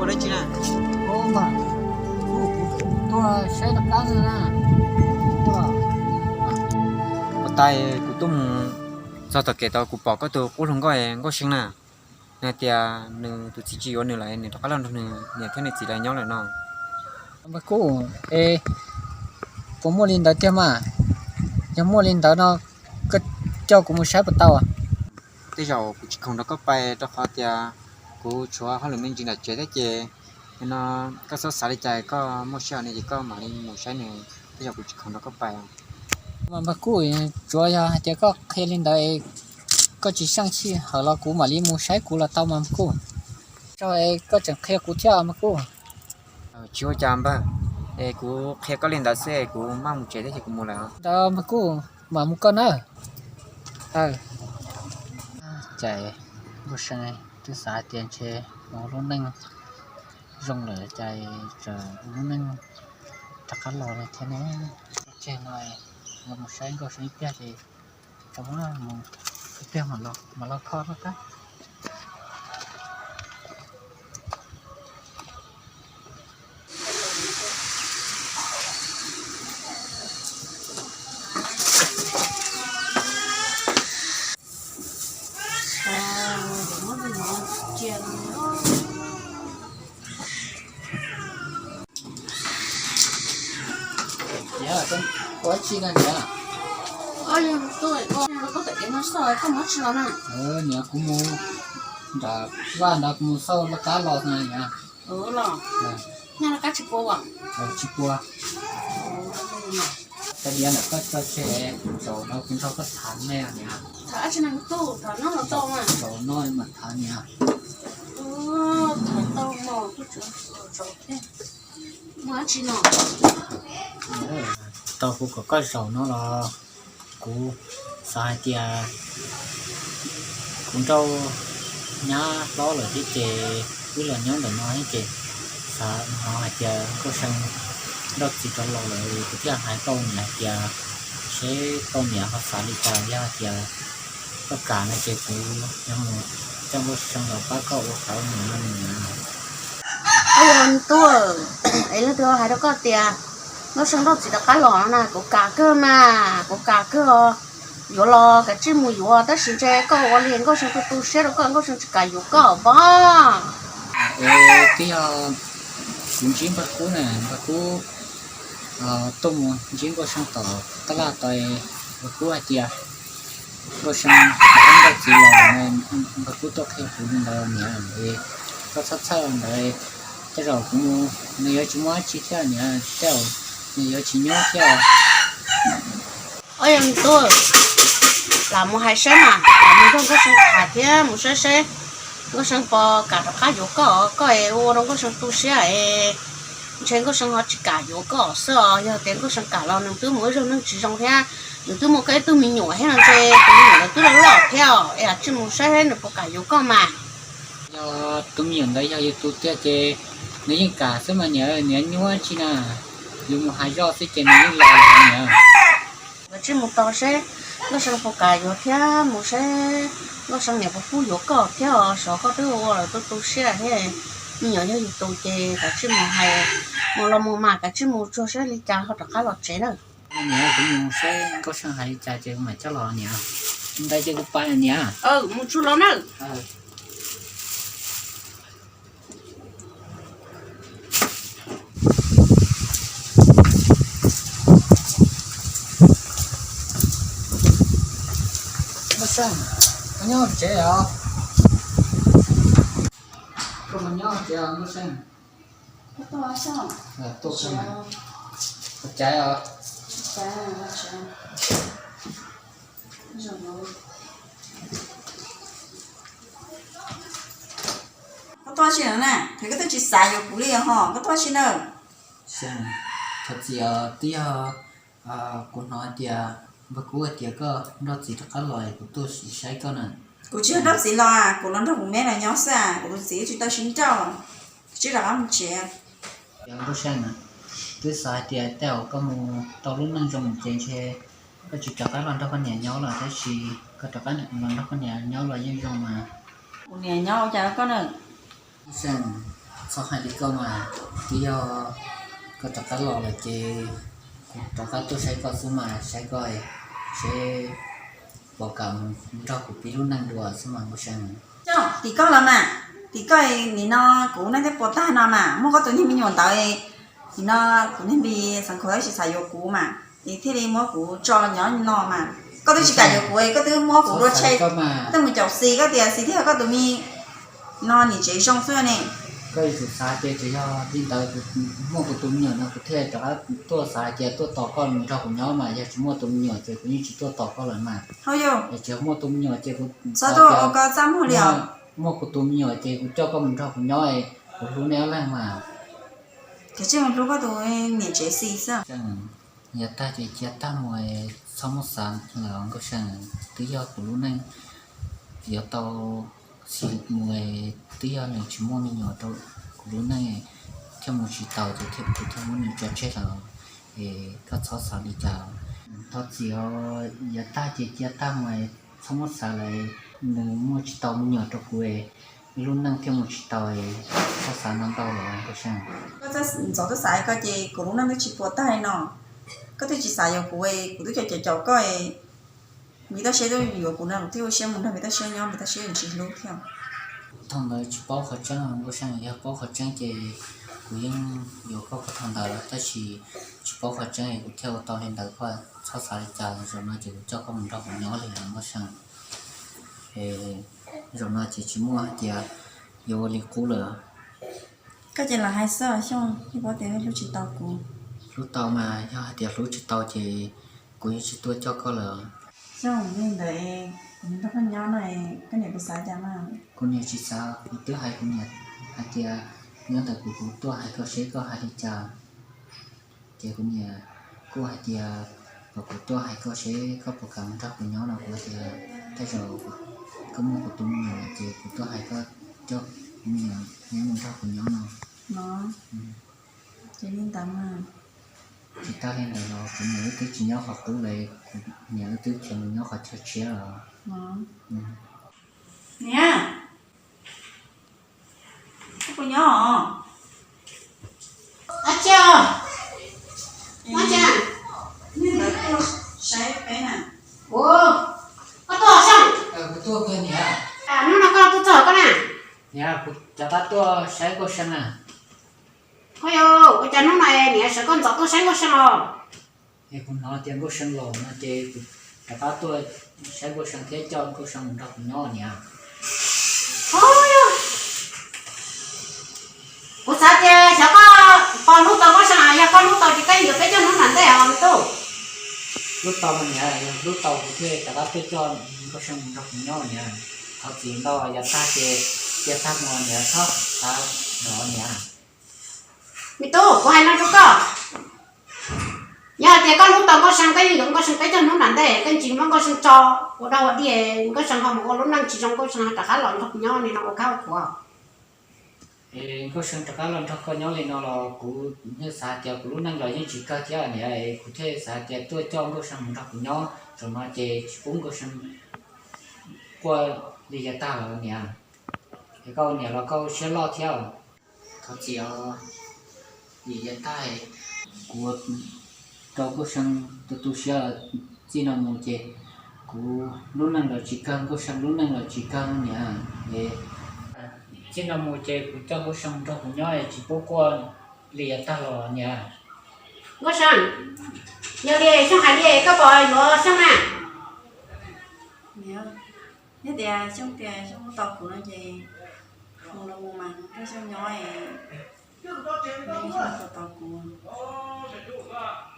Dab tsi na? Ua, tuaj saib rov qab na. Ua, tais kuv tuaj mus txog tom kev tod kuv pom koj tus qub hluas nkauj Nkauj See na. Nws hais tias nws tus txiv tsis yuav nws lawm, nws rov qab los nrog nws niam thiab nws txiv lawv nyob lawm no. Npawg Kub, es puas muaj li ntawd tiag mas? Yog muaj li ntawd no, koj coj kuv mus saib puas tau? Tej zaum kuv tsis khoom nrog koj pais rau qhov tias kuv tshuav hauj lwm me ntsis nram tsev thiab ces, no koj txhob xav li cas, koj muaj sij hawm no ces koj mam li mus saib nws, tej zaum kuv tsis khoom nrog koj pais. Mas npawg Kub, tsuav yog hais tias koj qhia li ntawd, koj tsis xyeej sij hawm los kuv mam li mus saib kuv los tau mas npawg Kub. Koj tseem qhia kuv thiab npawg Kub. Tsis ua cas npawg, es kuv qhia koj li ntawd xwb es kuv maj mus tsev thiab ces kuv mus lawm. Ntawd npawg Kub, mam mus koj nawb. Cas Nkauj See twb xav hais tias ntshe ua lub neej zoo lawm cas tseem ua lub neej rov qab los li thiab ne. Tseg no, mus saib Nkauj See ib pliag ces, mus ib pliag mam los kho rau kab. Ua tsi na niam? Niam, kuv mus nram vaj nrad, kuv mus xauj laj kab los na niam. Tsis pua. Koj diav ntawm koj tso tseg, zaum no kuv nrog koj tham me niam. Zaum no mam tham niam. Tau kuv kom koj zaum no los kuv xav hais tias kuv nrauj nyab hlob lawm thiab ces wb los nyob ntawm no thiab ces xav hnov hais tias Nkauj See nrauj txiv rov los lawm, kuv thiaj hais rau niam hais tias seb koj niam ho xav li cas, yog hais tias koj kam no ces kuv yuav mus coj Nkauj See los pab koj ua qhov niam no niam. Ua ntuj, es leej twg hais rau koj tias Nkauj See nrauj txiv rov qab los no na? Kuv kam kawg mas, kuv kam kawg os. Yuav los kav tsij mus yuav, tab sis ntshe koj ua li Nkauj See tu tu siab rau koj, Nkauj See tsis kam yuav koj pob. Es twb yog kuv ntsib npawg Kub na, npawg Kub tuaj mus ntsib Nkauj See tom tab laj tod, npawg Kub hais tias Nkauj See rov qab nrauj txiv los, npawg Kub tuaj qhia kuv li ntawd niam. Koj txhob txhawj ntawd, tej zaum kuv mus nws yuav tsis muaj dab tsi thiab niam, tej zaum nws yuav tsis nyuaj thiab. Ua yog ntuj, lam mus hais saib mas, lam mus nrog Nkauj See tham thiab mus saib saib Nkauj See puas kam rov qab yuav koj, koj es ua rau Nkauj See tu siab es ntshe Nkauj See ho tsis kam yuav koj xwb os. Yog tias Nkauj See kam los nws twb mus ib zaug neej tsis zoo thiab, nws twb muaj koj ib tug me nyuam thiab no, ntshe tus me nyuam ntawd twb loj loj thiab os, es kav tsij mus saib saib nws puas kam yuav koj mas. Yog tus me nyuam ntawd yog yus tus tiag ces nws yeej kam xwb mas niam, nws nyuaj tsi na, yus mus hais zoj xwb ces nws yeej los niam. Kav tsij mus tos seb Nkauj See puas kam yuav thiab mus seb Nkauj See niam puas pub yuav koj thiab os, saib koj twb ua lawm tu tu siab thiab. Me nyuam yog yus tus ces kav tsij mus hais, mus los mus mas kav tsij mus tsuag saib li cas ho rov qab los tsev na. Niam, kuv mus saib Nkauj See hais li cas ces kuv mam coj los niam. Ntawd ces kuv pais niam. Mus tsuag los na. Nkauj See, koj nyob tsev os? Koj nyob tsev os Nkauj See? Tuaj, ua cas os? Koj tuaj tsi na? Koj twb tsis xav yuav kuv li ho koj tuaj tsi na? Thov txim, twb yog kuv hnov tias npawg Kub hais tias koj nrauj txiv rov qab los es kuv tuaj saib koj na. Kuv tsis nrauj txiv los, kuv los nrog kuv me los nyob xwb, kuv tus txiv tsis tau sib nrauj. Tsis rov qab mus tsev. Nkauj See, twb xav hais tias tej zaum koj mus tau lub neej zoo ces ntshe koj tsis rov qab los nrog koj niam nyob lawm, tab sis koj rov qab los nrog koj niam nyob los yeej zoo mas. Kuv niam nyob ua cas rau koj na? Nkauj See, Txhob hais li koj mas, twb yog koj rov qab los lawm ces kuv rov qab tuaj saib koj xwb mas, saib koj seb puas kam nrog kuv pib lub neej dua xwb mas Nkauj Seej. Tim koj los mas, tim koj, nim no kuv neej twb puas tag no mas, muaj koj tus niag me nyuam ntawd, nim no kuv niag npis xeev khuav tsis xav yuav kuv mas, es thiaj li muab kuv tso nyob no mas, koj twb tsis kam yuav kuv, koj twb muab kuv dua tshe, koj twb mus caum Xis, koj tias Xis thiaj yog koj tus me no niam tsev zoo xwb ne. Koj yuav tsum xav tias tsis yog li ntawd, muaj kuv tus me nyuam no kuv thiaj rov qab tuaj xav hais tias tuaj tos koj mus nrog kuv nyob mas, yog tsis muaj tus me nyuam ces kuv yeej tsis tuaj tos koj lawm mas. Hauj yus, es tsis muaj tus me nyuam ces kuv, txhob tuaj ua koj txaj muag li os. Muaj kuv tus me nyuam ces kuv coj koj mus nrog kuv nyob, kuv hlub nej ob leeg mas. Kav tsij mus hlub koj tus niam tsev Xis xwb. Yav tag ces cia tag mus, txhob muab xav lawm Nkauj Seej, twb yog kuv lub neej yuav tau Xis mus, twb yog nws tsis muaj me nyuam rau kuv lub neej thiaj mus tsis tau ces thiaj kuv thiaj muab nws tso tseg lawm, es koj txhob xav li cas. Thov txim os, yav tag ces cia tag mus, txhob muab xav lawm, nws muaj tsis tau me nyuam rau kuv, lub neej thiaj mus tsis tau, txhob xav ntau ntau lawm Nkauj Seej. Koj ntxov tuaj xav koj ces kuv lub neej twb tsis puas tag li no, koj twb tsis xav yuav kuv, kuv twb caum caum caum koj, Npis Toj Siab twb yuav kuv no kuv thiaj ua siab mus nrog Npis Toj Siab nyob, Npis Toj Siab tsis hlub thiab. Thaum ntawd tsis paub qhov tseeb Nkauj Seej, yog paub qhov tseeb ces kuv yeej yuav koj puag thaum ntawd lawm, tab sis tsis paub qhov tseeb es kuv thiaj ua tau li ntawd, koj txhob xav li cas, zaum no ces kuv coj koj mus nrog kuv nyob li lawm Nkauj Seej. Zaum no ces tsis muaj hais tias yuav ua li qub lawm. Koj ces los hais xwb Xyooj, yeej paub tias hlub tsis tau kuv. Hlub tau mas, yog hais tias hlub tsis tau ces kuv yeej tsis tuaj coj koj lawm. Xyooj, li ntawd kuv nrog koj nyob no, koj niam puas xav cas na? Kuv niam tsis xav, kuv twb hais kuv niam hais tias nyob ntawm kuv, kuv tuaj hais koj seb koj hais li cas. Ces kuv niam kuj hais tias kom kuv tuaj hais koj seb koj puas kam nrog kuv nyob no, kuv hais tias tej zaum koj muaj kuv tus me nyuam ces kuv tuaj hais koj coj kuv me nyuam nyob mus nrog kuv nyob no. Ces li ntawd mas. Tsis tas li ntawd los kuv niam wb twb tsis nyob qhov qub lawm, kuv niam wb twb khiav mus nyob qhov chaw tshiab lawm. Niam, koj puas nyob os? Ab tsi, ab tsi, saib peb na. Ua, koj tuaj Xyooj? Kuv tuaj kawg niam. Hnub no koj tuaj txog koj na? Niam, kuv rov qab tuaj saib Nkauj Seej na. Ua cas hnub no niam sawv koj ntxov tuaj saib Nkauj Seej os? Es kuv hnov tias Nkauj Seej los no ces kuv rov qab tuaj saib Nkauj Seej thiab coj Nkauj Seej mus nrog kuv nyob niam. Kuv xav tias xyov koj puas hlub tau Nkauj Seej, yog koj hlub tau ces koj yuav peb coj hnub nram ntej os me tub. Hlub tau niam, yog hlub tau kuv thiaj rov qab tuaj coj Nkauj Seej mus nrog kuv nyob niam. Thov txim ntau, yav tag ces cia tag mus niam, txhob xav lawm niam. Me tub, kuv hais no rau koj, yog hais tias koj hlub tau Nkauj Seej, koj yeej yuav Nkauj Seej peb coj hnub nram ntej, koj tsis muab Nkauj Seej tso ua dog ua dig, Nkauj Seej ho mus ua lub neej tsis zoo, Nkauj Seej ho rov qab los nrog kuv nyob li no ua kab ua khuav. Es Nkauj Seej rov qab los nrog koj nyob li no los kuv yeej xav hais tias kuv lub neej los yeej tsis kawg thiab niam, es kuv thiaj xav hais tias tuaj coj Nkauj Seej mus nrog kuv nyob, zaum no ces tsis pub Nkauj Seej quaj li yav tag lawm niam. Es koj ua niam los koj ua siab loj thiab. Thov txim os, vim yav tag kuv rau Nkauj Seej tu tu siab, txij no mus ces kuv lub neej los tsis kawg, Nkauj Seej lub neej los tsis kawg niam. Es txij no mus ces kuv coj Nkauj Seej nrog kuv nyob es tsis pub quaj li yav tag los niam. Nkauj Seej, yog li Xyooj hais li koj puas yuav Xyooj na? Yog tias Xyooj tias Xyooj hlub tau kuv no ces mus los mus mas nrog Xyooj nyob, Xyooj hlub tau kuv.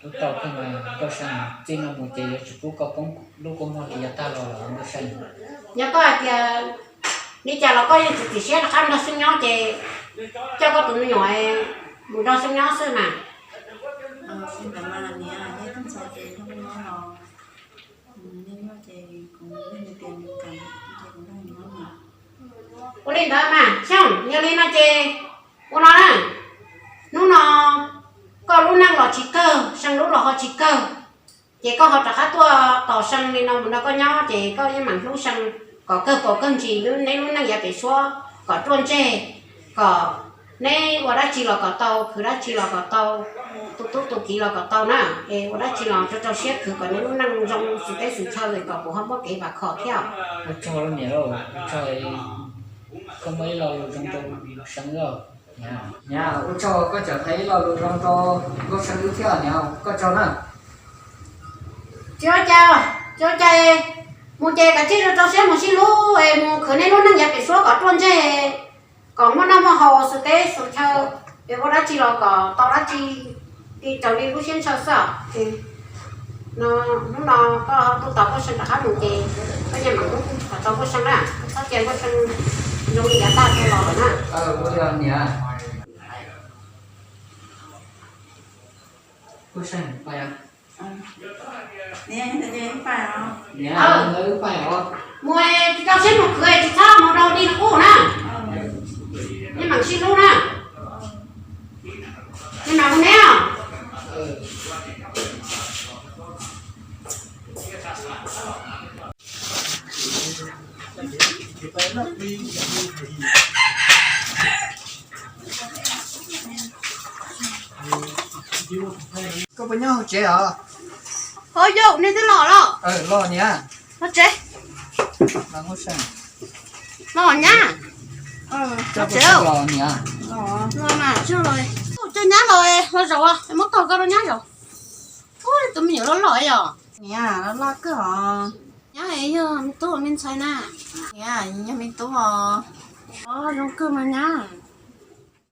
Hlub tau kawg mas Nkauj Seej, txij no mus ces yuav tsis pub koj poob lub kua muag li yav tag los lawm Nkauj Seej. Yog koj hais tias li cas los koj yeej txiav txim siab rov qab nrog Xyooj nyob ces coj koj tus me nyuam mus nrog Xyooj nyob xwb mas. Ntawd mas niam, yog Xyooj txhais tes nrog Xyooj nyob los, nej nyob ces kuv yeej hais tias nws kam ces kuv nrog nws nyob mas. Ua li ntawd mas Xyooj, yog li no ces ua no na, hnub no koj lub neej los tsis kawg, Seej lub los ho tsis kawg, ces koj ho rov qab tuaj tos Seej li no mus nrog koj nyob ces koj yeej mam hlub Seej kom kawg paus kawg ntsis, neb lub neej yav pem suab kom ruaj ntseg, kom Neb ua dab tsi los kom tau, khwv dab tsi los kom tau, tu tub tu kiv los kom tau na. Es ua dab tsi los rau rau siab khwv kom neb lub neej zoo xws teb xws chaw kom kuv ho muaj kev vam khom thiab. Ua tsaug niam, ua tsaug, koj muaj ib lo lus zoo rau Seeb wb. Niam, ua tsaug koj tseem hais ib lo lus zoo rau Nkauj Seeb wb thiab niam, koj tsaug na. Tsis ua cas, tsis ua cas, mus ces kav tsij rau rau siab mus sib hlub es mus khwv neb lub neej yav pem suab kom ruaj ntseg, kom muaj noj muaj haus xws teb xws chaw, es ua dab tsi los kom tau dab tsi li raws li lub siab ntshaw xwb. Hnub no koj tu tos Nkauj Seeb rov qab mus ces koj nyias mam mus kom tau Nkauj Seeb na, txhob cia Nkauj Seeb zoo li yav tag los lawm na. Ua li niam. Nkauj Seeb, pais. Niam, mus tsis tau siab mus khwv tsis txhob mus rau dig qub na. Neb mam sib hlub na. Neb mam hu neb os. Koj puas nyob hauv tsev os? Ho yau, nej twb los los? Los niam. Los tsev. Los nyab. Los niam. Los mas tsis los. Coj nyab los, los zaum, muab tog koj rau nyab zaum. Ub, tus me nyuam loj loj yom. Niam, loj kawg os. Nyab yog me tub me ntxhais na? Niam, yog me tub os. Os, zoo kawg mas nyab.